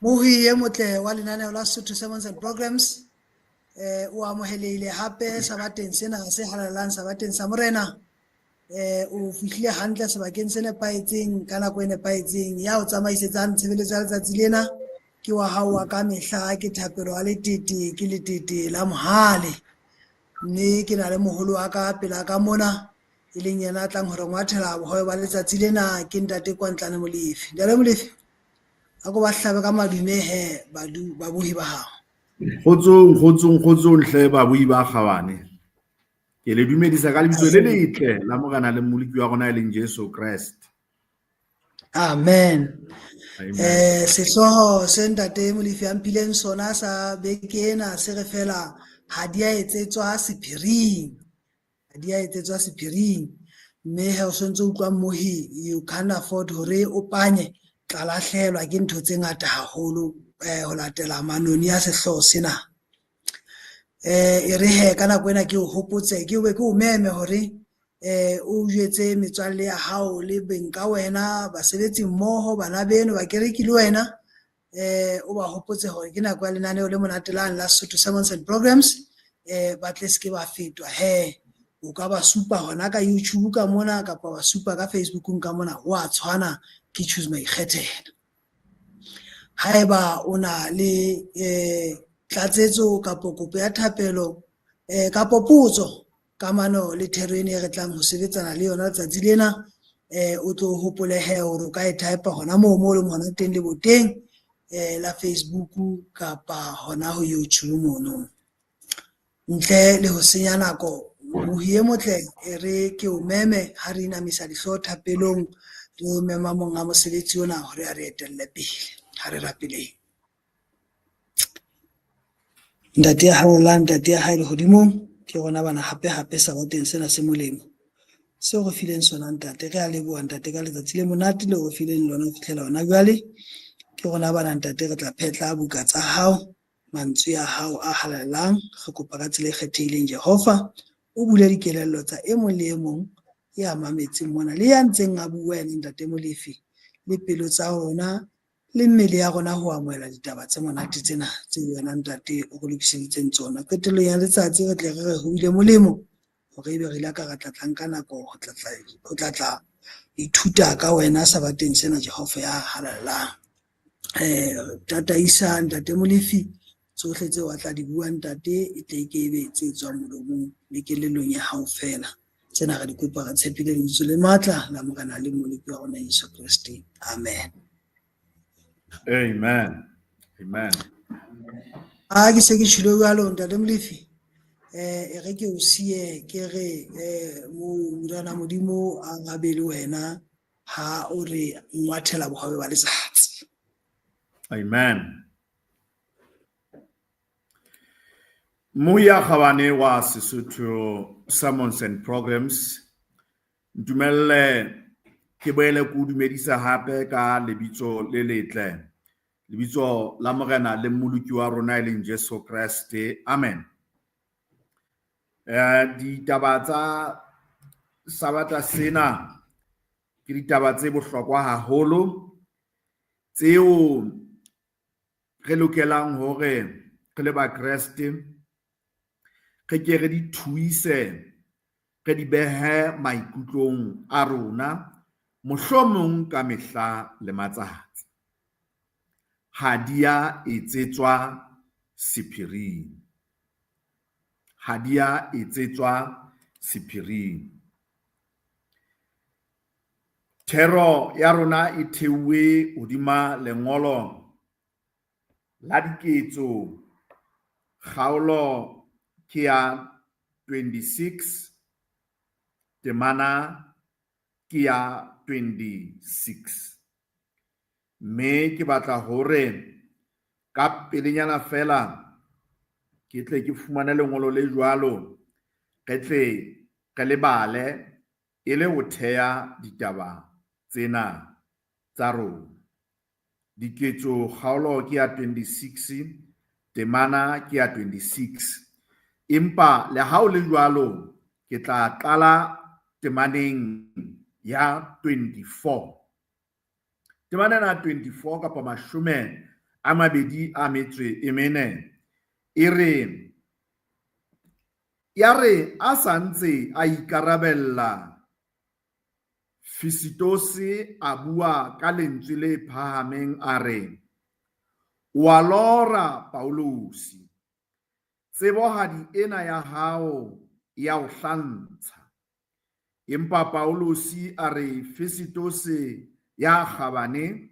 Mohi e motle wa lenaneo la Sotho Sermons and Programs eh o amohelehile hape sabateng sena se halalelang, sabateng sa Morena. O fihlile hantle sebakeng se nepahetseng ka nako e nepahetseng. Ya o tsamaisetsang tshebeletso ya letsatsi lena ke wa hao wa ka mehla, ke Thapelo wa Letete, ke Letete la Mohale. Mme ke na le moholo wa ka pela ka mona, e leng yena a tlang hore ngwathela bohobe ba letsatsi lena, ke Ntate Kwantlane Molefi. Ntate Molefi, a ko ba hlabe ka madume he badu babohi ba hao. Kgotsong, kgotsong, kgotsong hle babuhi ba kgabane. Ke le dumedisa ka lebitso le letle la Morena le Mmoloki wa rona e leng Jesu Kreste. Amen. Amen. Sehlooho se Ntate Molefi a mphileng sona sa beke ena se re fela ha di a etsetswa sephiring. Ha di a etsetswa sephiring. Mme he o sontse o utlwa mmohi, you can't afford hore o panye, tla lahlehelwa ke ntho tse ngata haholo ho latela manoni a sehlooho sena. E re he ka nako ena ke o hopotse, ke be ke o meme hore o jwetse metswalle ya hao le beng ka wena, basebetsi mmoho, bana beno, bakereki le wena, o ba hopotse hore ke nako ya lenaneo le monate lane la Sotho Sermons and Programs, ba tle se ke ba fetwa he. O ka ba supa hona ka YouTube ka mona, kapa ba supa ka Facebookong ka mona, ho a tshwana, ke Choose Maikgethela. Haeba o na le tlatsetso kapo kopo ya thapelo kapo potso kamano le thero ena e re tlang ho sebetsana le yona letsatsi lena, o tlo hopole he hore o ka e type hona moo mo leng hona teng le boteng la Facebook kapa hona ho YouTube mono. Ntle le ho senya nako, mohi e motle, e re ke o meme ha re inamisa dihlooho thapelong, re mema monga mosebetsi ona hore a re etelle pele. Ha re rapeleng. Ntate ya halalelang, Ntate ya hae lehodimong, ke rona bana hape hape sabateng sena se molemo seo re fileng sona Ntate. Re a leboha Ntate ka letsatsi le monate leo re fileng lona ho fihlela hona jwale. Ke rona bana Ntate, re tla phetla buka tsa hao, mantswe a hao a halalelang. Re kopa ka tsela e kgethehileng Jehova, o bule dikelello tsa e mong le e mong ya mametseng mona le ya ntseng a bua yena Ntate Molefi, le pelo tsa rona le mmele ya rona ho amohela ditaba tse monate tsena tse wena Ntate o re lokiseditseng tsona. Qetellong ya letsatsi re tle re re ho bile molemo hore ebe re ile ka ra tla tlang ka nako ho tla tla ithuta ka wena sabateng sena Jehova ya halalelang. Tataisa Ntate Molefi tsohle tseo a tla di bua Ntate, e tle e ke ebe tse tswang molomong le kelellong ya hao feela. Tsena re di kopa re tshepile lebitso le matla la Morena le Mmoloki wa rona Jesu Kreste. Amen. Amen. Amen. A ke se ke tjhilo jwalo Ntate Molefi. E re ke o siye ke re Morena Modimo a be le wena ha o re ngwathela bohobe ba letsatsi. Amen. Moya kgabane wa Sesotho Sermons and Programs, ntumelle ke boele ke o dumedisa hape ka lebitso le letle, lebitso la Morena le Mmoloki wa rona e leng Jesu Kreste. Amen. Ditaba tsa Sabata sena ke ditaba tse bohlokwa haholo tseo re lokelang hore re le Bakreste re ke re di thuise, re di behe maikutlong a rona, mohlomong ka mehla le matsatsi. Ha di a etsetswa sephiring. Ha di a etsetswa sephiring. Thero ya rona e theuwe hodima lengolo la Diketso, kgaolo ke ya 26, temana ke ya 26. Mme ke batla hore ka pelenyana fela ke tle ke fumane lengolo le jwalo, re tle re le bale e le ho theha ditaba tsena tsa rona. Diketso kgaolo ke ya 26, temana ke ya 26. Empa le ha ho le jwalo, ke tla qala temaneng ya 24. Temana ya 24 kapa mashome a mabedi a metso e mene e re, ya re a sa ntse a ikarabella, Fesitose a bua ka lentswe le phahameng a re, o a lora Paulosi, tsebohadi ena ya hao ya o hlantsha. Empa Paulosi a re, Fesitose ya kgabane,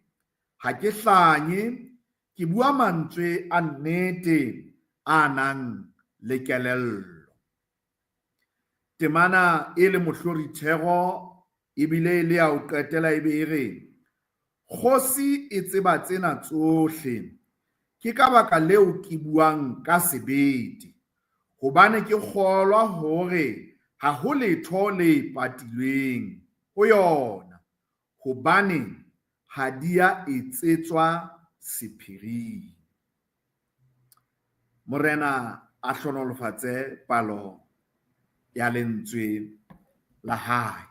ha ke hlanye, ke bua mantswe a nnete a nang le kelello. Temana e le mohlorithero ebile e le ya ho qetela e be e re, kgosi e tseba tsena tsohle, ke ka baka leo ke buang ka sebete, hobane ke kgolwa hore ha ho letho le patilweng ho yona, hobane ha di a etsetswa sephiring. Morena a hlohonolofatse palo ya lentswe la hae.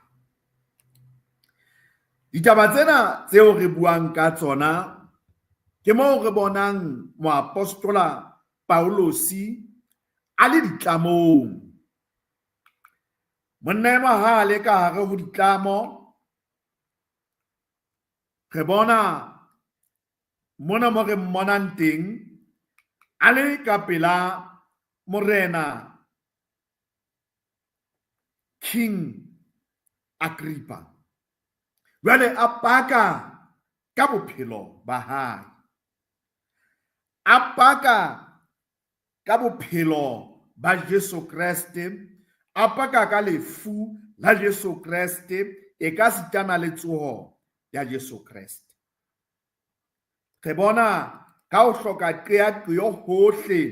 Ditaba tsena tseo re buang ka tsona ke moo re bonang moapostola Paulosi a le ditlamong. Monna enwa ha a le ka hare ho ditlamo, re bona mona mo re mmonang teng a le ka pela morena King Agrippa. Jwale a paka ka bophelo ba hae, a paka ka bophelo ba Jesu Kreste, a paka ka lefu la Jesu Kreste, e ka sitana le tsoho ya Jesu Kreste. Re bona ka ho hloka qeaqeo hohle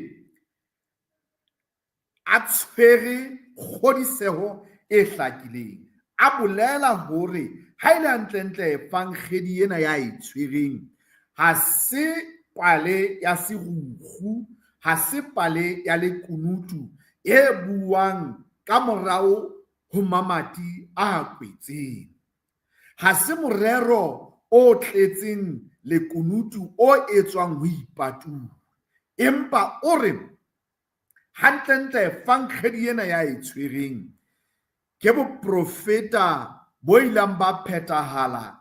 a tshwere kgodiseho e hlakileng, a bolela hore ha e le hantlentle evangedi ena ya e tshwereng ha se pale ya serukgu, ha se pale ya lekunutu e buang ka morao ho mamati a kwetseng, ha se morero o tletseng lekunutu o etswang ho ipatuwa, empa o re hantlentle evangedi ena ya e tshwereng ke boprofeta bo ileng ba phethahala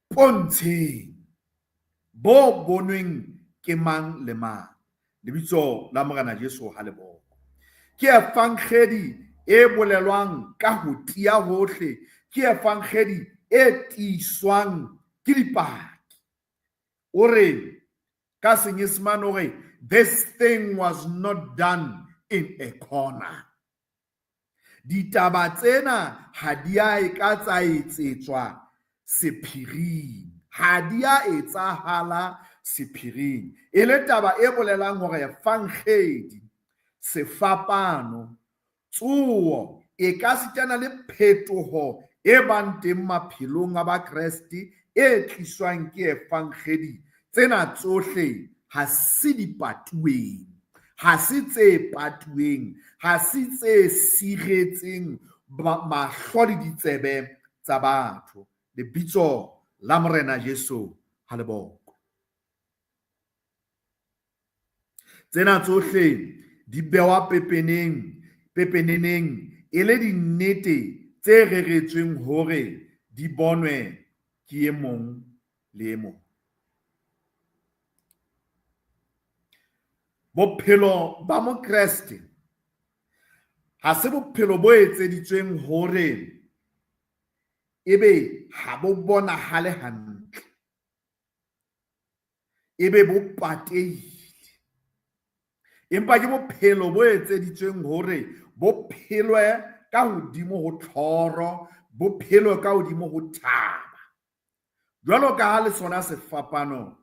pontsheng, bo bonweng ke mang le mang. Lebitso la Morena Jesu ha le bokwe. Ke evangedi e bolelwang ka ho tiya hohle, ke evangedi e tiiswang ke dipaki. O re ka Senyesemane o re, this thing was not done in a corner. Ditaba tsena ha di a e ka tsa etsetswa sephiring, ha di a etsahala sephiring. E le taba e bolelang hore evangedi, sefapano, tsoho e ka sitana le phetoho e bang teng maphelong a Bakreste e tliswang ke evangedi. Tsena tsohle ha se dipatuweng, ha se tse patuweng, ha se tse siretseng mahlo le ditsebe tsa batho. Lebitso la Morena Jesu ha le bokwe. Tsena tsohle di bewa pepeneng, pepeneneng e le dinnete tse reretsweng hore di bonwe ke e mong le e mong. Bophelo ba Mokreste ha se bophelo bo etseditsweng hore ebe ha bo bonahale hantle, ebe bo patehile, empa ke bophelo bo etseditsweng hore bo phelwe ka hodimo ho tlhoro, bo phelwe ka hodimo ho thaba. Jwalo ka ha le sona sefapano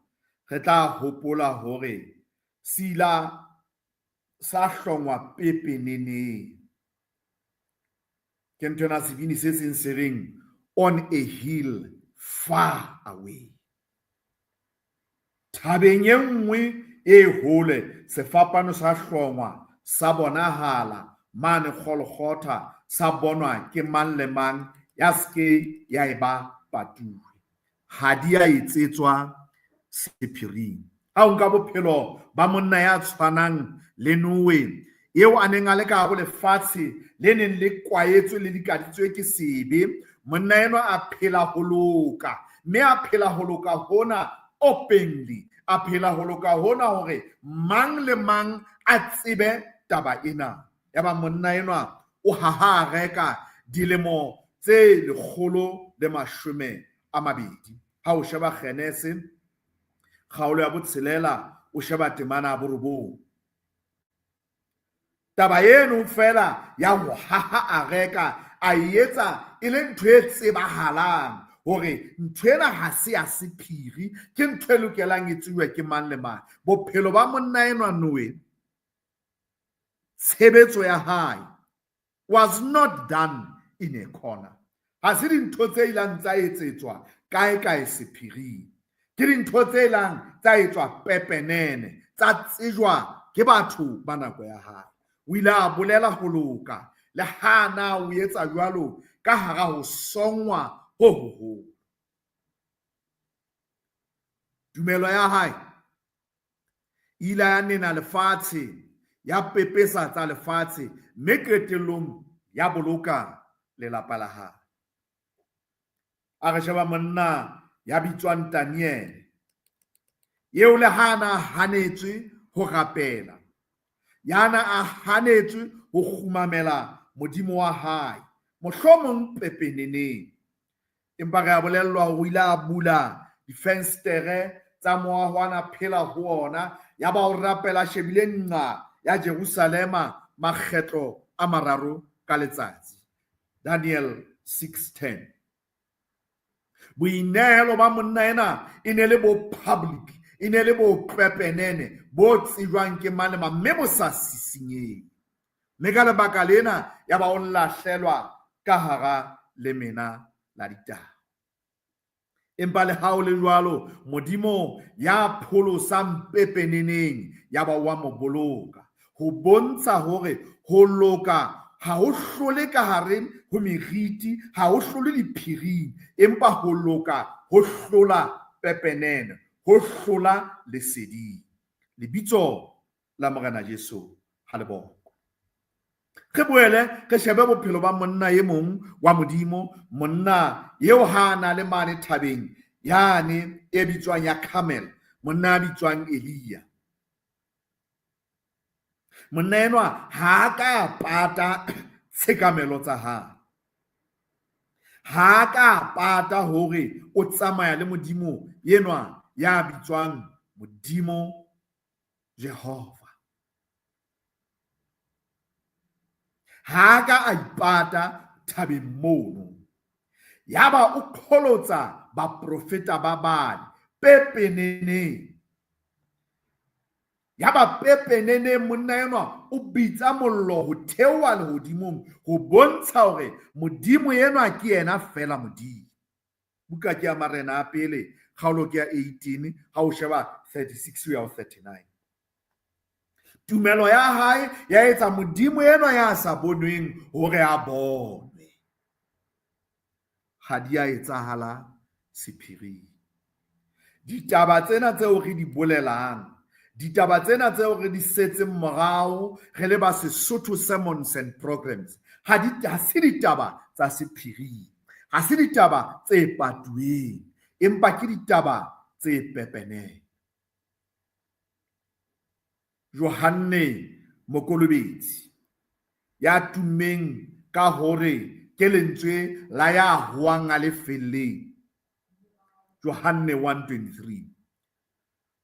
re tla hopola hore se ila sa hlongwa pepeneneng. Ke ntho ena sebini se seng se reng on a hill far away. Thabeng e nngwe e hole sefapano sa hlongwa sa bonahala mane Golgotha, sa bonwa ke mang le mang ya seke ya eba patuwe. Ha di a etsetswa sephiring. Ha o nka bophelo ba monna ya tshwanang le Noe, eo a neng a le ka hare lefatshe le neng le kwaetswe le likaditswe ke sebe, monna enwa a phela ho loka, mme a phela ho loka hona openly, a phela ho loka hona hore mang le mang a tsebe taba ena. Yaba monna enwa o haha areka dilemo tse 120. Ha o sheba Genese kgaolo ya 6, o sheba temana ya 9. Taba eno fela ya ho haha areka a etsa e le ntho e tsebahalang hore ntho ena ha se ya sephiri, ke ntho e lokelang e tsejuwe ke mang le mang. Bophelo ba monna enwa Noe, tshebetso ya hae was not done in a corner. Ha se dintho tse ilang tsa etsetswa kae kae sephiring, ke dintho tse ilang tsa etswa pepenene, tsa tsejwa ke batho ba nako ya hae. O ile a bolela ho loka le ha na o etsa jwalo ka hara ho songwa ho hoholo. Tumelo ya hae ile ya nena lefatshe, ya pepesa tsa lefatshe, mme qetellong ya boloka lelapa la hae. A re sheba monna ya bitswang Daniel, eo le ha na hanetswe ho rapela, ya na a hanetswe ho kgumamela Modimo wa hae, mohlomong pepeneneng, empa re a bolellwa hore o ile a bula difenstere tsa moaho a na phela ho ona, ya ba o rapela shebile nqa ya Jerusalema makgetlo a 3 ka letsatsi. Daniel 6:10. Boinehelo ba monna ena e ne le bo public, e ne le bo pepenene, bo tsejwang ke mang le mang, mme bo sa sisinyeng. Mme ka lebaka lena ya ba o lahlelwa ka hara lemena la ditaba. Empa le ha o le jwalo, Modimo ya pholosang pepeneneng ya ba wa mo boloka, ho bontsha hore ho loka ha ho hlole ka hare ho meriti, ha ho hlole diphiring, empa ho loka ho hlola pepenene, ho hlola leseding. Lebitso la Morena Jesu ha le bokwe. Re boele re shebe bophelo ba monna e mong wa Modimo, monna eo ha a na le mane thabeng yane e bitswang ya Carmel, monna a bitswang Elia. Monna enwa ha a ka pata tshekamelo tsa hae, ha a ka pata hore o tsamaya le Modimo enwa ya bitswang Modimo Jehova. Ha a ka a ipata thabeng mono, yaba o qholotsa baprofeta ba bane pepeneneng. Yaba pepeneneng monna enwa o bitsa mollo ho theoha lehodimong ho bontsha hore Modimo enwa ke yena fela Modimo. Buka ke ya Marena a pele, kgaolo ke ya 18, ha o sheba 36 ho ya ho 39. Tumelo ya hae ya etsa Modimo enwa ya sa bonweng hore a bonwe. Ha di a etsahala sephiring. Ditaba tsena tseo re di bolelang, ditaba tsena tseo re di setseng morao re le ba Sesotho Sermons and Programs, ha se ditaba tsa sephiring, ha se ditaba tse patuweng, empa ke ditaba tse pepenene. Johanne Mokolobetsi ya tummeng ka hore ke lentswe la ya hoang a le felleng, Johanne 1:23,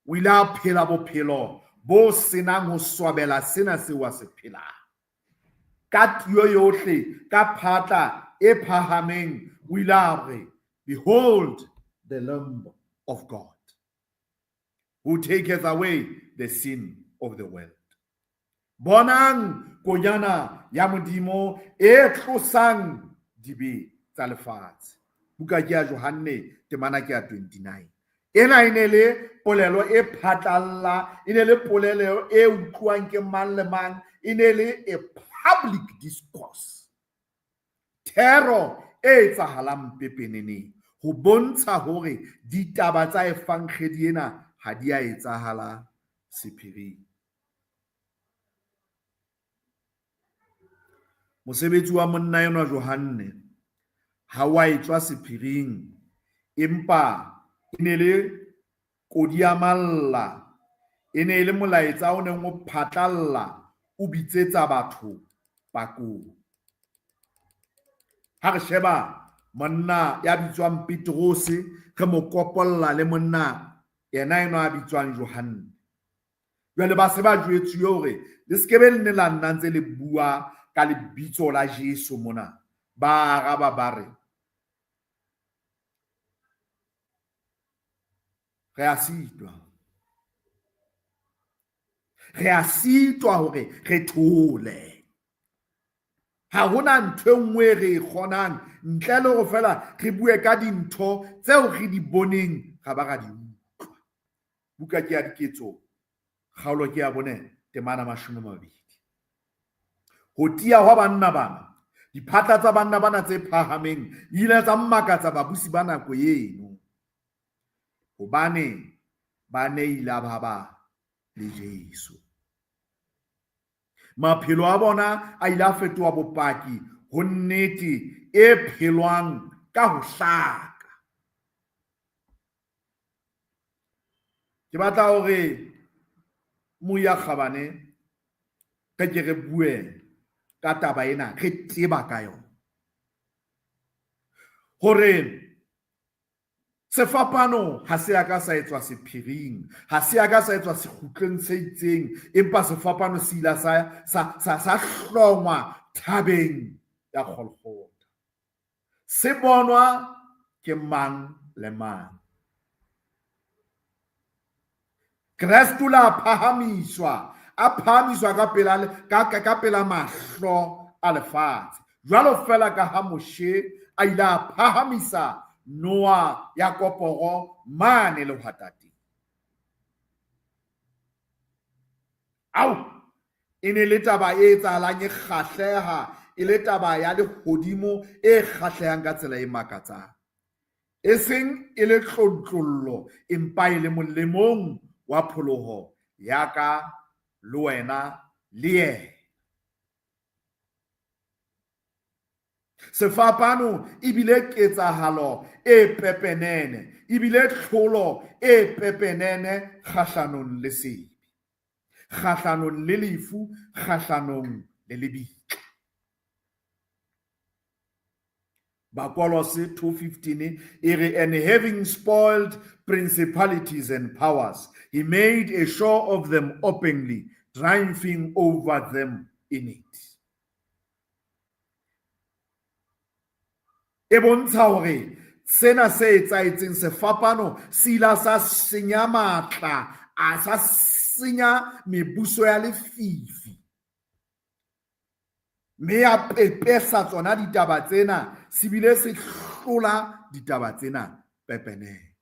o ile a phela bophelo bo senang ho swabela sena seo a se phelang. Ka tiyo yohle, ka phatla e phahameng, o ile a re, Behold the Lamb of God, who taketh away the sin of the world. Bonang konyana ya Modimo e tlosang dibe tsa lefatshe. Buka ke ya Johanne, temana ke ya 29. Ena e ne le polelo e phatlalla, e ne le polelo e utlwang ke mang le mang, e ne le a public discourse. Thero e etsahalang pepeneneng ho bontsha hore ditaba tsa efankgedi ena ha di a etsahala sephiring. Mosebetsi wa monna enwa Johanne ha wa etswa sephiring, empa e ne le kodi ya malla, e ne e le molaetsa o neng o phatlalla o bitsetsa batho pakong. Ha re sheba monna ya bitswang Petrose, re mo kopolla le monna yena enwa a bitswang Johanne. Jwale ba se ba jwetsuwe hore le se ke be le ne la nna ntse le bua ka lebitso la Jesu mona. Ba araba ba re, re a sitwa. Re a sitwa hore re thole. Ha hona ntho e nngwe re e kgonang ntle le hore fela re bue ka dintho tseo re di boneng ra ba ra di utlwa. Buka ke ya Diketso, kgaolo ke ya 4, temana 20. Ho tiya hwa banna bana, diphatla tsa banna bana tse phahameng di ile tsa mmakatsa babusi ba nako eno, hobane ba ne ile ba ba le Jesu. Maphelo a bona a ile a fetoha bopaki ho nnete e phelwang ka ho hlaka. Ke batla hore Moya Kgabane re ke re bue ka taba ena, re tseba ka yona. Hore sefapano ha se a ka sa etswa sephiring, ha se a ka sa etswa sekgutleng se itseng, empa sefapano se ile sa hlongwa thabeng ya Golgotha. Se bonwa ke mang le mang. Kreste o la phahamiswa, a phahamiswa ka pela, ka pela mahlo a lefatshe. Jwalo fela ka ha Moshe a ile a phahamisa noa ya koporo mane lehwatateng. Ao, e ne le taba e etsahalang e kgahleha, e le taba ya lehodimo e kgahlehang ka tsela e makatsang. E seng e le tlontlollo, empa e le molemong wa pholoho ya ka le wena le yena. Sefapano ebile ketsahalo e pepenene, ebile tlholo e pepenene kgahlanong le sebe, kgahlanong le lefu, kgahlanong le lebitla. Bakolose 2:15 e re, and having spoiled principalities and powers, he made a show of them openly, triumphing over them in it. E bontsha hore sena se etsahetseng sefapano se ile sa senya matla, a sa senya mebuso ya lefifi, mme ya pepesa tsona ditaba tsena, se bile se hlola ditaba tsena pepenene.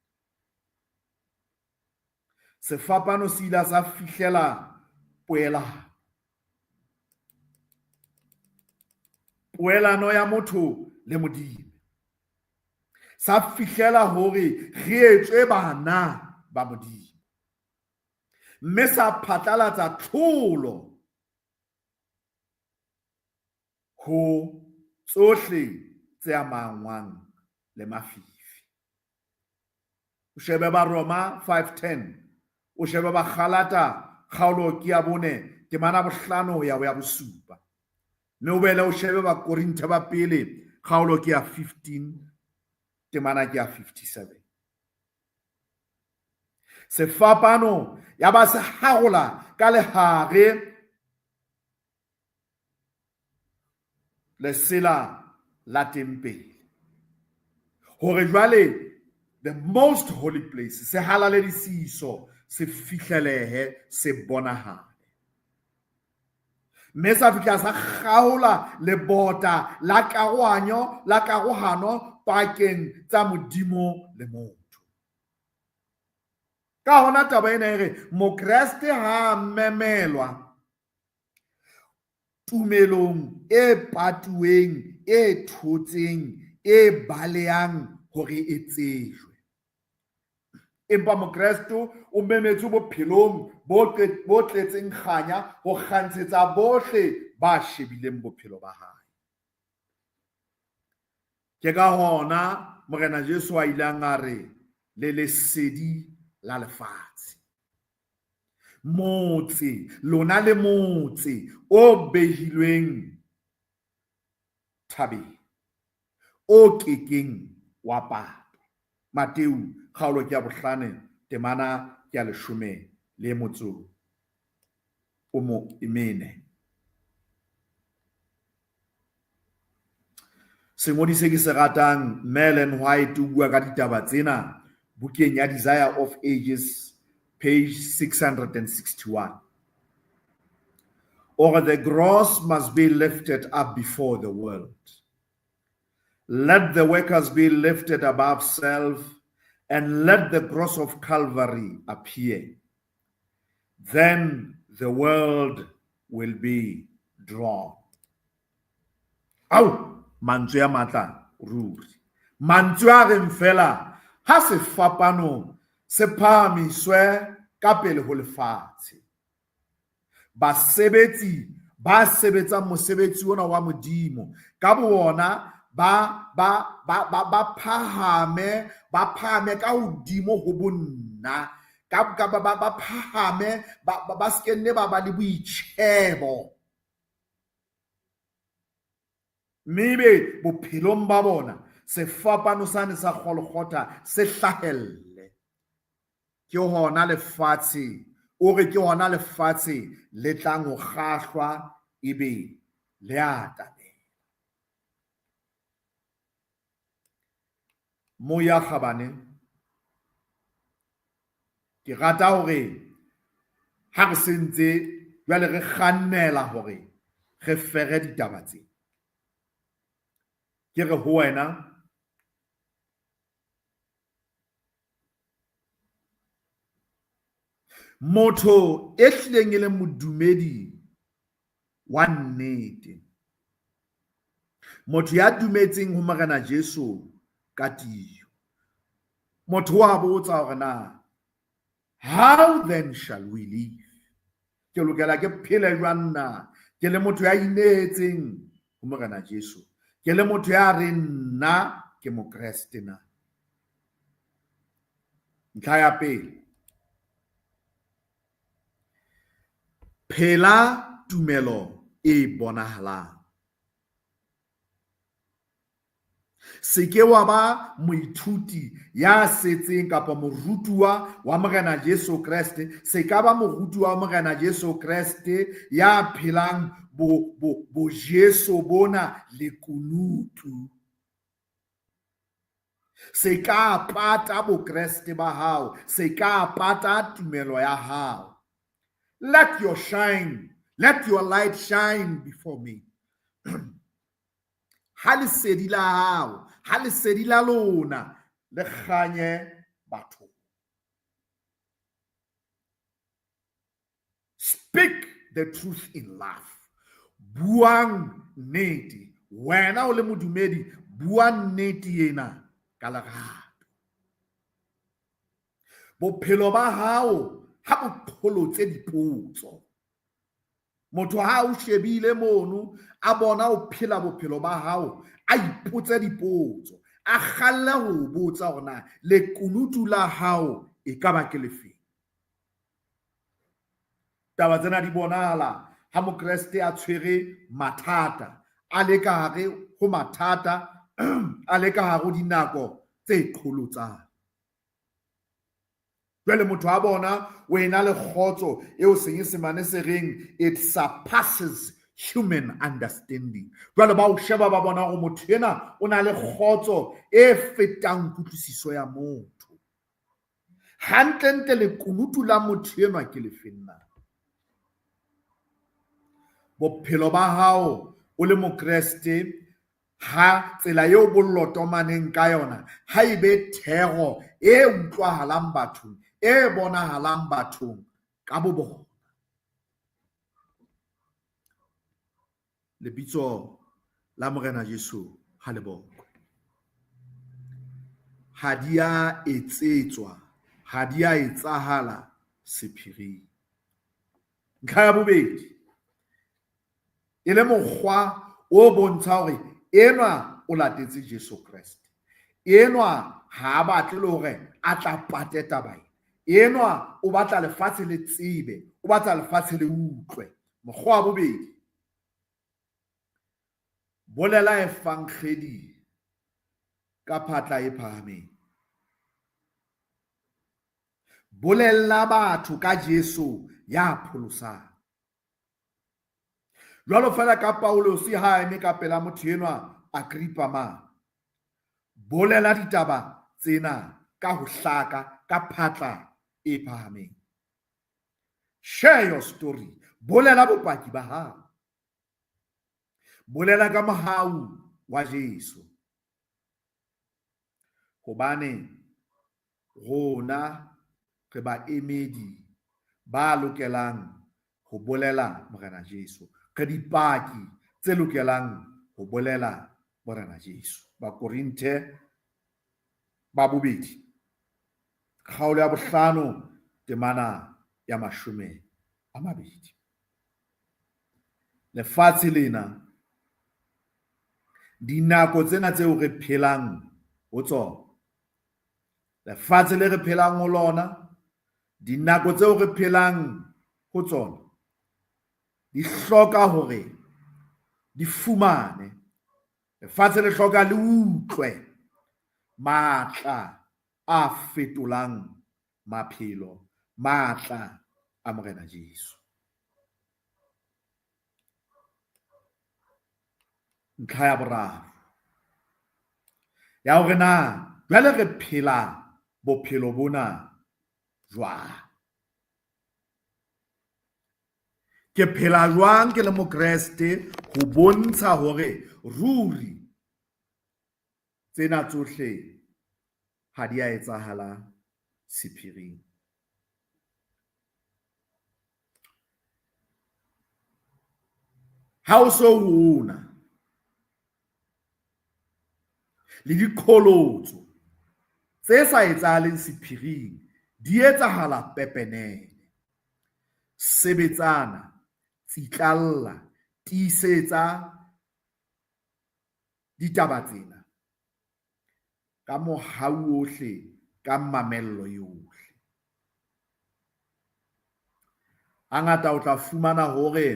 Sefapano se ile sa fihlela poelano. Poelano ya motho le Modimo. Sa fihlela hore re etswe bana ba Modimo. Mme sa phatlalatsa tlholo ho tsohle tse amangwang le mafifi. O shebe ba Roma 5:10, o shebe ba Galata kgaolo ke ya 4 temana 5 ya ho ya 7. Mme o boele o shebe ba Korinthe ba pele kgaolo ke ya 15 temana ke ya 57. Sefapano ya ba se harola ka lehare lesela la tempele, hore jwale the most holy place, se halaledisiso, se fihlelehe, se bonahale. Mme sa fihla sa kgaola lebota la karohanyo, la karohano pakeng tsa Modimo le motho. Ka hona taba ena e re Mokreste ha memelwa tumelong e patuweng, e thotseng, e balehang hore e tsejwe. Empa Mokreste o memetswe bophelong bo tletseng kganya ho kgantshetsa bohle ba shebileng bophelo ba hae. Ke ka hona Morena Jesu a ileng a re le lesedi la lefatshe. Motse, lona le motse o behilweng thabeng, o kekeng wa patwa. Mateu kgaolo ke ya bohlano, temana ke ya leshome le motso o mo mene. Sengodi se ke se ratang, Ellen White, o bua ka ditaba tsena bukeng ya Desire of Ages, page 661. Or the cross must be lifted up before the world. Let the workers be lifted above self, and let the cross of Calvary appear. Then the world will be drawn. Au, mantswe a matla ruri. Mantswe a reng fela ha sefapano se phahamiswe ka pele ho lefatshe. Basebetsi ba sebetsang mosebetsi ona wa Modimo ka bona ba ba ba ba ba phahame, ba phahame ka hodimo ho bonna, ka ka ba ba phahame, ba ba se ke nne ba ba le boitjhebo, mme ebe bophelong ba bona sefapano sane sa Golgotha se hlahelle. Ke hona lefatshe, o re ke hona lefatshe le tlang ho kgahlwa ebe le atamela. Moya kgabane, ke rata hore ha re sentse jwale re kgannela hore re fere ditaba tse. Ke re ho wena, motho e hlileng e leng modumedi wa nnete, motho ya dumetseng ho Morena Jesu ka tiyo, motho wa botsa hore na how then shall we live? Ke lokela ke phele jwang na? Ke le motho ya inehetseng ho Morena Jesu, ke le motho ya reng nna ke Mokreste na? Ntlha ya pele, phela tumelo e bonahalang. Se ke wa ba moithuti ya setseng kapa morutuwa wa Morena Jesu Kreste. Se ka ba morutuwa wa Morena Jesu Kreste ya phelang bo bo bo Jesu bona lekunutu. Se ka pata bokreste ba hao, se ka pata tumelo ya hao. Let your shine, let your light shine before me. Ha lesedi la hao, ha lesedi la lona le kganye bathong. Speak the truth in love. Buang nnete. Wena o le modumedi, bua nnete ena ka lerato. Bophelo ba hao ha bo qholotse dipotso. Motho ha o shebile mono, a bona o phela bophelo ba hao, a ipotse dipotso, a kgalle ho botsa hore na lekunutu la hao e ka ba ke lefeng. Taba tsena di bonahala ha Mokreste a tshwere mathata, a le ka hare ho mathata, a le ka hare ho dinako tse qholotsang. Jwale motho a bona o ena le kgotso eo Senyesemane se reng it surpasses human understanding. Jwale ba o sheba ba bona hore motho ena o na le kgotso e fetang kutlwisiso ya motho. Hantlentle lekunutu la motho enwa ke lefeng na? Bophelo ba hao o le Mokreste, ha tsela eo bo lotomaneng ka yona ha e be thero e utlwahalang bathong, e bonahalang bathong ka bo bona. Lebitso la Morena Jesu ha le bokwe. Ha di a etsetswa, ha di a etsahala sephiring. Ntlha ya bobedi, e le mokgwa o bontsha hore enwa o latetse Jesu Kreste. Enwa ha a batle le hore a tla pate taba ena. Enwa o batla lefatshe le tsebe, o batla lefatshe le utlwe. Mokgwa wa bobedi, bolela evangedi ka phatla e phahameng. Bolella batho ka Jesu ya pholosang. Jwalo fela ka Paulus ha a eme ka pela motho enwa Agrippa mane. Bolela ditaba tsena ka ho hlaka, ka phatla e phahameng. Share your story. Bolela bopaki ba hao. Bolela ka mohau wa Jesu. Hobane rona re baemedi ba lokelang ho bolela Morena Jesu. Re dipaki tse lokelang ho bolela Morena Jesu. Bakorinthe ba bobedi, kgaolo ya bohlano, temana ya 20. Lefatshe lena, dinako tsena tseo re phelang ho tsona, lefatshe le re phelang ho lona, dinako tseo re phelang ho tsona, di hloka hore di fumane, lefatshe le hloka le utlwe matla a fetolang maphelo, matla a Morena Jesu. Ntlha ya boraro ya hore na jwale re phela bophelo bona jwang. Ke phela jwang ke le Mokreste ho bontsha hore ruri tsena tsohle ha di a etsahala sephiring. Ha o so hona le diqholotso tse sa etsahaleng sephiring di etsahala pepenene. Sebetsana, tsitlalla, tiisetsa ditaba tsena ka mohau ohle, ka mamello yohle. Hangata o tla fumana hore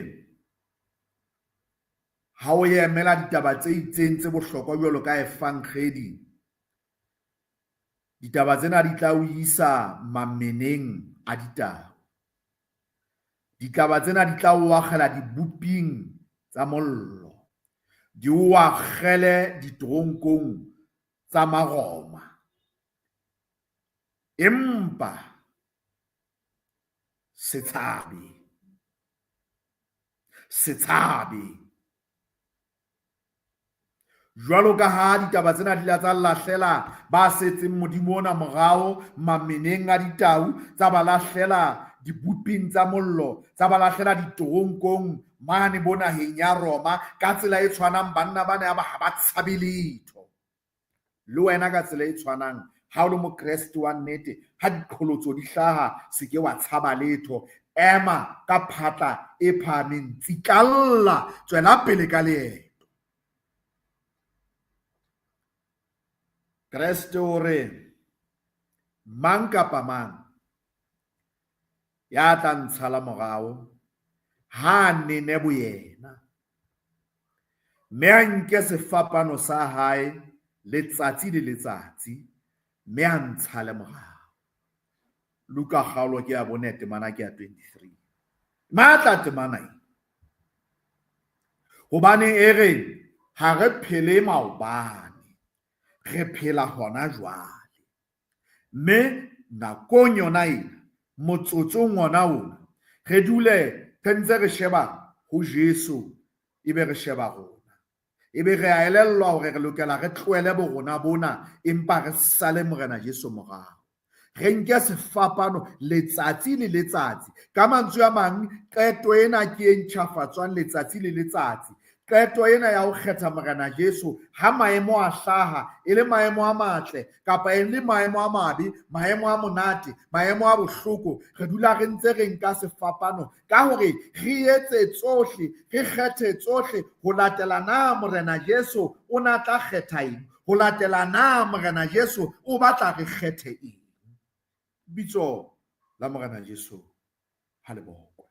ha o emela ditaba tse itseng tse bohlokwa jwalo ka evangedi, ditaba tsena di tla o isa mameneng a ditaba. Ditaba tsena di tla o akgela diboping tsa mollo, di o akgele ditoronkong tsa Maroma. Empa se tshabe, se tshabe. Jwalo ka ha ditaba tsena di la tsa lahlela ba setseng Modimo ona morao mameneng a ditau, tsa ba lahlela diboping tsa mollo, tsa ba lahlela ditoronkong mane bo naheng ya Roma. Ka tsela e tshwanang banna bana ba ha ba tshabe letho. Le wena ka tsela e tshwanang, ha o le Mokreste wa nnete, ha diqholotso di hlaha, se ke wa tshaba letho. Ema ka phatla e phahameng, tsitlalla, tswela pele ka leeto. Kreste o re mang kapa mang ya tla ntshala morao ha a nene boyena, mme a nke sefapano sa hae letsatsi le letsatsi, mme a ntshale morao. Luka kgaolo ke ya 4, temana ke ya 23. Matla temana e. Hobane e re ha re phele maobane, re phela hona jwale. Mme nakong yona ena, motsotsong ona ona, re dule re ntse re sheba ho Jesu, ebe re sheba rona. Ebe re a elellwa hore re lokela re tlohele borona bona, empa re sale Morena Jesu morao. Re nke sefapano letsatsi le letsatsi. Ka mantswe a mang, qeto ena ke e ntjhafatswang letsatsi le letsatsi. Qeto ena ya ho kgetha Morena Jesu ha maemo a hlaha, e le maemo a matle kapa e le maemo a mabe, maemo a monate, maemo a bohloko, re dula re ntse re nka sefapano ka hore re etse tsohle, re kgethe tsohle ho latela na Morena Jesu o na tla kgetha eng, ho latela na Morena Jesu o batla re kgethe eng. Bitso la Morena Jesu ha le bokwe.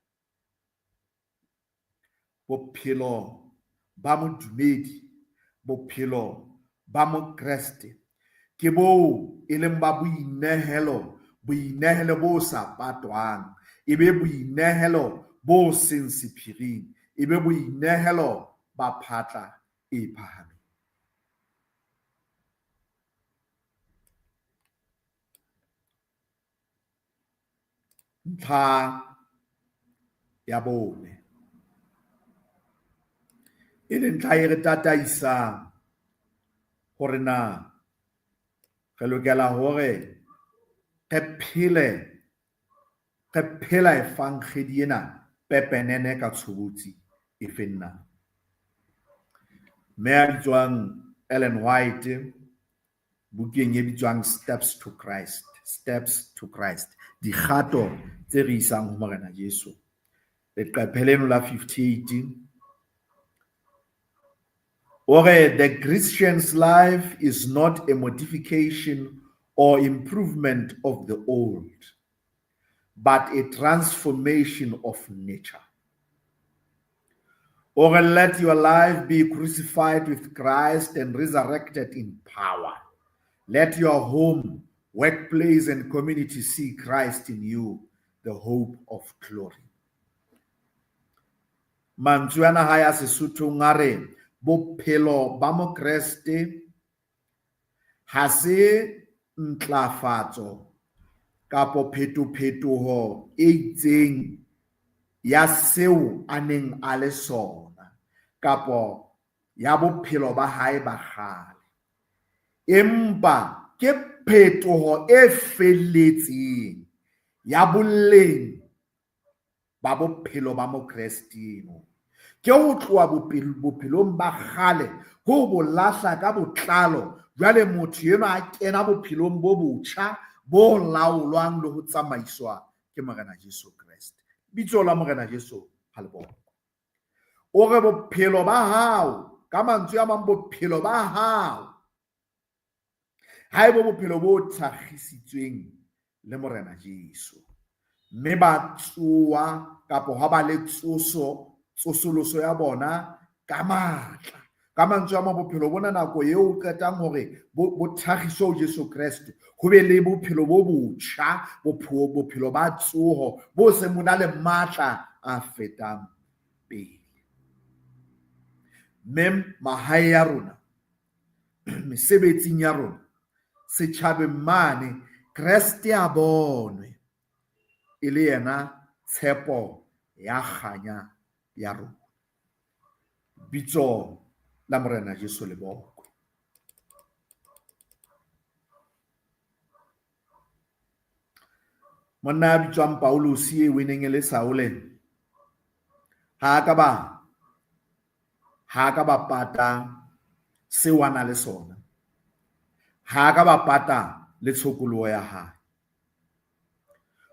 Bophelo ba modumedi, bophelo ba Mokreste ke boo e leng ba boinehelo, boinehelo bo sa patwang, e be boinehelo bo seng sephiring, e be boinehelo ba phatla e phahameng. Ntlha ya bone, e leng ntlha e re tataisang hore na re lokela hore re phele re phela efankgedi ena pepenene ka tshobotsi e feng na. Mme a bitswang Ellen White bukeng e bitswang Steps to Christ, Steps to Christ, dikgato tse re isang ho Morena Jesu. Leqephe leno la 58 o re, the Christian's life is not a modification or improvement of the old, but a transformation of nature. Or let your life be crucified with Christ and resurrected in power. Let your home, workplace, and community see Christ in you, the hope of glory. Mantswe ana ha ya Sesothong a re bophelo ba Mokreste ha se ntlafatso kapo phetophetoho e itseng ya seo a neng a le sona kapo ya bophelo ba hae ba kgale, empa ke phetoho e felletseng ya boleng ba bophelo ba Mokreste eno. Ke ho tloha bophelong ba kgale ho bo lahla ka botlalo, jwale motho enwa a kena bophelong bo botjha bo laolwang le ho tsamaiswa ke Morena Jesu Kreste. Bitso la Morena Jesu ha le bokwe. O re bophelo ba hao, ka mantswe a mang bophelo ba hao, ha ebe bophelo bo thakgisitsweng le Morena Jesu, mme ba tsoa kapo ha ba le tsoso, tsosoloso ya bona ka matla. Ka mantswe a mang, bophelo bona nako eo o qetang hore bo thakgiswe ho Jesu Kreste, ho be le bophelo bo botjha, bophelo ba tsoho bo seng bo na le matla a fetang pele. Mme mahae ya rona, mesebetsing ya rona, setjhabeng mane, Kreste a bonwe e le yena tshepo ya kganya ya rona. Bitso la Morena Jesu le bokwe. Monna ya bitswang Paulus eo e neng e le Saule, ha a ka ba pata seo a na le sona, ha a ka ba pata le tshokoloho ya hae.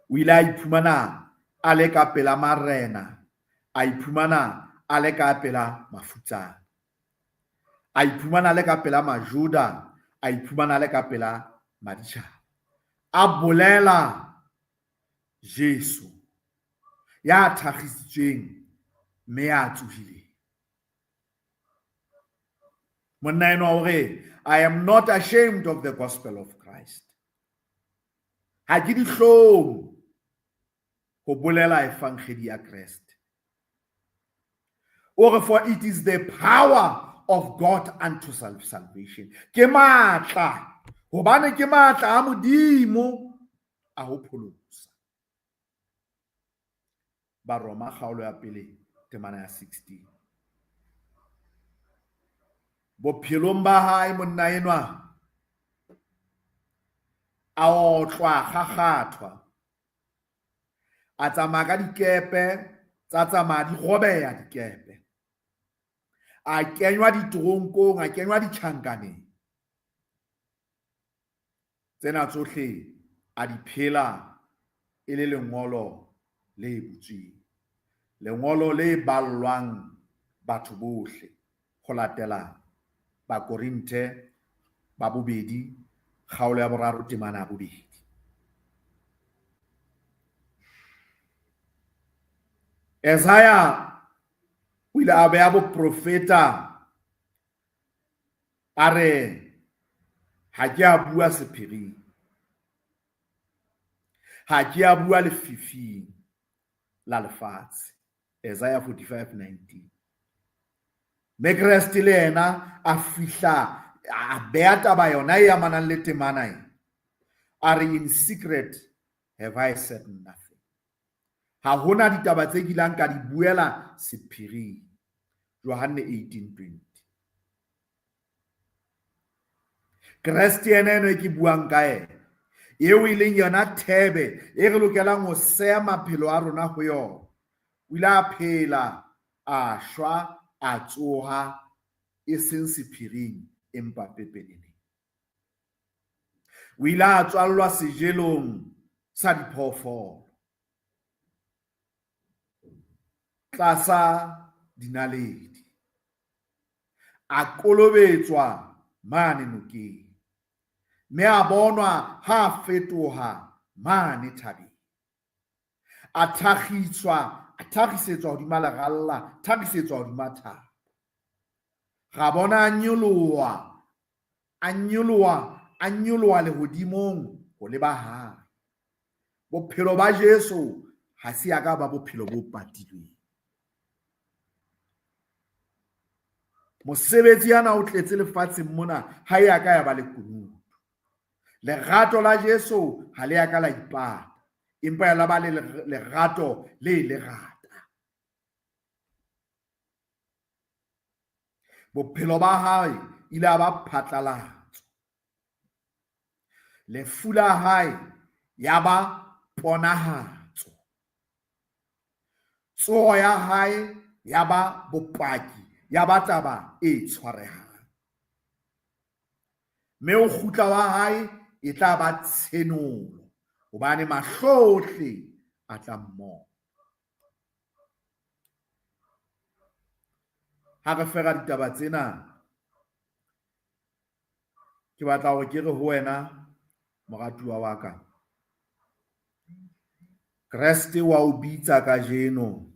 O ile a iphumana a le ka pela marena, a iphumana a le ka pela mafutsana, a iphumana a le ka pela Majuda, a iphumana a le ka pela maditjhaba, a bolela Jesu ya thakgisitsweng mme ya tsohileng. Monna enwa o re, I am not ashamed of the gospel of Christ. Ha ke dihlong ho bolela evangeli ya Kreste. O re, for it is the power of God unto salvation. Ke matla, hobane ke matla a Modimo a ho pholosa. Baroma kgaolo ya pele temana ya 16. Bophelong ba hae monna enwa a otlwa kgakgathwa, a tsamaya ka dikepe, tsa tsamaya di robeha dikepe, A kenywa ditoronkong, a kenywa ditjhankaneng. Tsena tsohle a di phela e le lengolo le butsweng, lengolo le ballwang batho bohle ho latela Bakorinthe ba bobedi kgaolo ya boraro temana ya bobedi. Esaya o ile a beha boprofeta a re ha ke a bua sephiring, ha ke a bua lefifing la lefatshe. Isaiah 45:19. Mme Kreste le yena a fihla a beha taba yona e amanang le temana e. A re, in secret have I said nothing. Ha hona ditaba tse kilang ka di buela sephiring. Johanne 18:20. Kreste yena eno e ke buang ka yena, eo e leng yona thebe e re lokelang ho seha maphelo a rona ho yona, o ile a phela, a shwa, a tsoha, e seng sephiring empa pepeneneng. O ile a tswallwa sejelong sa diphoofolo, tlasa dinaledi, a kolobetswa mane nokeng, mme a bonwa ha a fetoha mane thabeng. A thakgiswa, a thakgisetswa hodima leralla, thakgisetswa hodima thaba. Ra bona a nyoloha, a nyoloha, a nyoloha lehodimong ho leba hae. Bophelo ba Jesu ha se ya ka ba bophelo bo patilweng. Mosebetsi yana o tletse lefatsheng mona ha ya ka ya ba lekunutu. Lerato la Jesu ha le ya ka la ipata, empa ya la ba le lerato le lerata. Bophelo ba hae ile a ba phatlalatso. Lefu la hae ya ba ponahatso. Tsoho ya hae ya ba bopaki, ya ba taba e tshwarehang. Mme ho kgutla wa hae e tla ba tshenolo, hobane mahlo ohle a tla mmona. Ha re fera ditaba tsena, ke batla hore ke re ho wena moratuwa wa ka, Kreste wa o bitsa kajeno,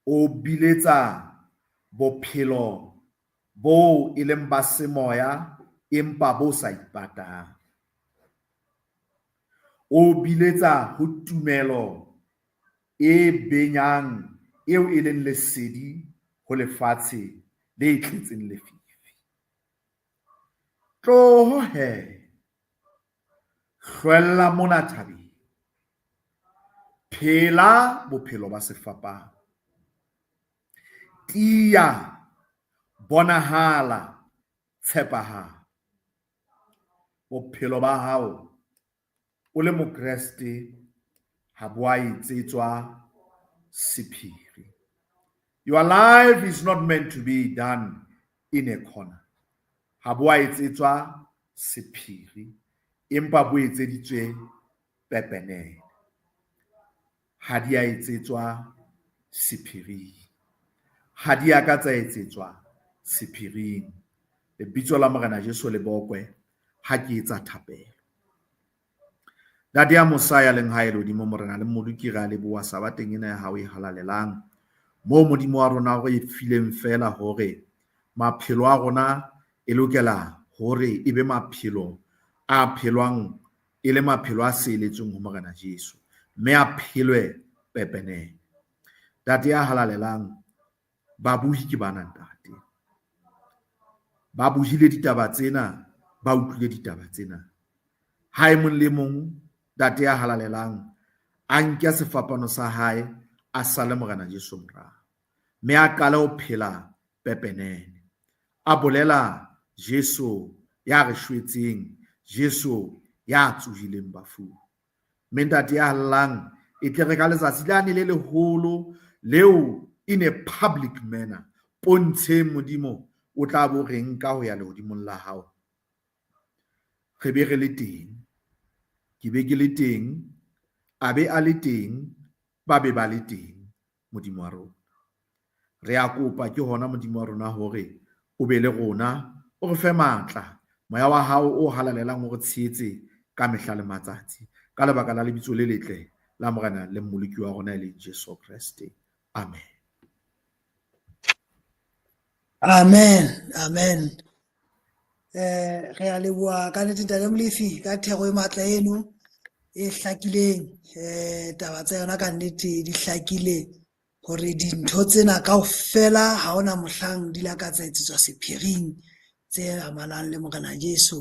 o biletsa bophelo boo e leng ba semoya empa bo sa ipatang. O biletsa ho tumelo e benyang eo e leng lesedi ho lefatshe le tletseng lefifi. Tloho he, hlwella mona thabeng. Phela bophelo ba sefapano. Tiya, bonahala, tshepahala. Bophelo ba hao o le Mokreste ha bo a etsetswa sephiri. Your life is not meant to be done in a corner. Ha bo a etsetswa sephiri, empa bo etseditswe pepenene. Ha di a etsetswa sephiring. Ha di a ka tsa etsetswa sephiring. Lebitso la Morena Jesu le bokwe ha ke etsa thapelo. Ntate ya mosa ya leng hae lehodimo, Morena le Mmoloki, re a leboha sabateng ena ya hao e halalelang, moo Modimo wa rona o re fileng feela hore maphelo a rona e lokela hore e be maphelo a phelwang e le maphelo a seeletsweng ho Morena Jesu, mme a phelwe pepenene. Ntate ya halalelang, babohi ke bana ntate. Ba bohile ditaba tsena, ba utlwile ditaba tsena. Ha e mong le mong, ntate ya halalelang, a nke sefapano sa hae, a sale Morena Jesu morao, mme a qale ho phela pepenene. A bolela Jesu ya re shwetseng, Jesu ya tsohileng bafung. Mme ntate ya halalelang, e tle re ka letsatsi lane le leholo leo in a public manner, Pontsheng Modimo o tla bo re nka ho ya lehodimong la hao. Re be re le teng. Ke be ke le teng, a be a le teng, ba be ba le teng, Modimo wa rona. Re a kopa ke hona Modimo wa rona hore o be le rona, o re fe matla, moya wa hao o halalelang o re tshehetse ka mehla le matsatsi, ka lebaka la lebitso le letle la Morena le Mmoloki wa rona e leng Jesu Kreste. Amen. Amen, amen. Re a leboha ka nnete Ntate Molefi ka thero e matla eno e hlakileng. Taba tsa yona ka nnete di hlakile hore dintho tsena kaofela ha hona mohlang di la ka tsa etsetswa sephiring tse amanang le Morena Jesu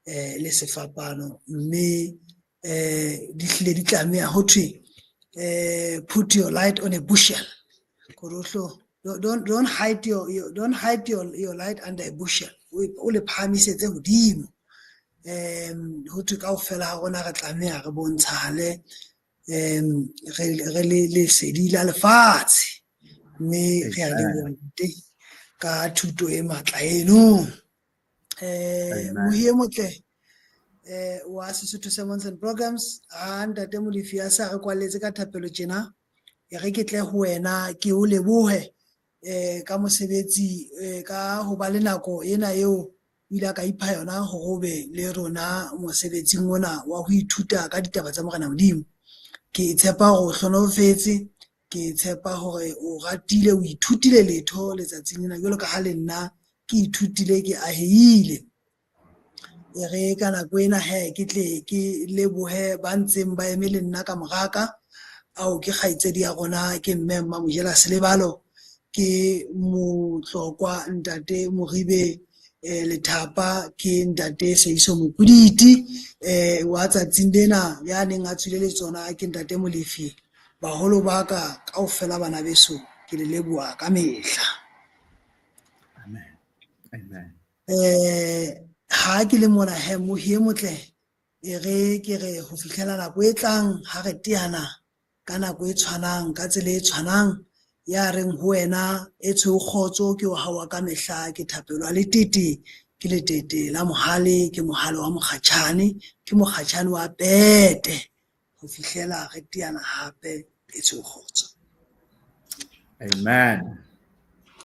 le sefapano, mme di hlile di tlameha ho thwe put your light on a bushel. Kore don't hide your light under a bushel. O le phahamisetse hodimo. Ho thwe kaofela ha rona re tlameha re bontshahale re le lesedi la lefatshe, mme re a leboha ntate ka thuto e matla eno. Mohi e motle wa Sesotho Sermons and Programs, ha Ntate Molefi a sa re kwalletse ka thapelo tjena, e re ke tle ho wena ke o lebohe ka mosebetsi, ka ho ba le nako ena eo o ile a ka ipha yona hore o be le rona mosebetsing ona wa ho ithuta ka ditaba tsa Morena Modimo. Ke tshepa hore o hlohonolofetse, ke tshepa hore o ratile, o ithutile letho letsatsing lena jwalo ka ha le nna ke ithutile, ke ahehile. E re ka nako ena he ke tle ke lebohe ba ntseng ba eme le nna ka moraka, ao ke kgaitsedi ya rona ke mme Mmamojela Selebalo, ke Motlokwa Ntate Moribe Lethapa, ke Ntate Seiso Mokuditi, wa tsatsing lena ya neng a tswile le tsona ke Ntate Molefi. Baholo ba ka kaofela bana beso ke le leboha ka mehla. Amen. Amen. Ha ke le mona he mohi e motle, e re ke re ho fihlela nako e tlang ha re teana ka nako e tshwanang, ka tsela e tshwanang, ya reng ho wena e tshweu kgotso ke wa hao wa ka mehla, ke thapelo ya letete, ke letete la mohale, ke mohale wa mokgatjhane, ke mokgatjhane wa pete, ho fihlela re teana hape e tshweu kgotso. Amen.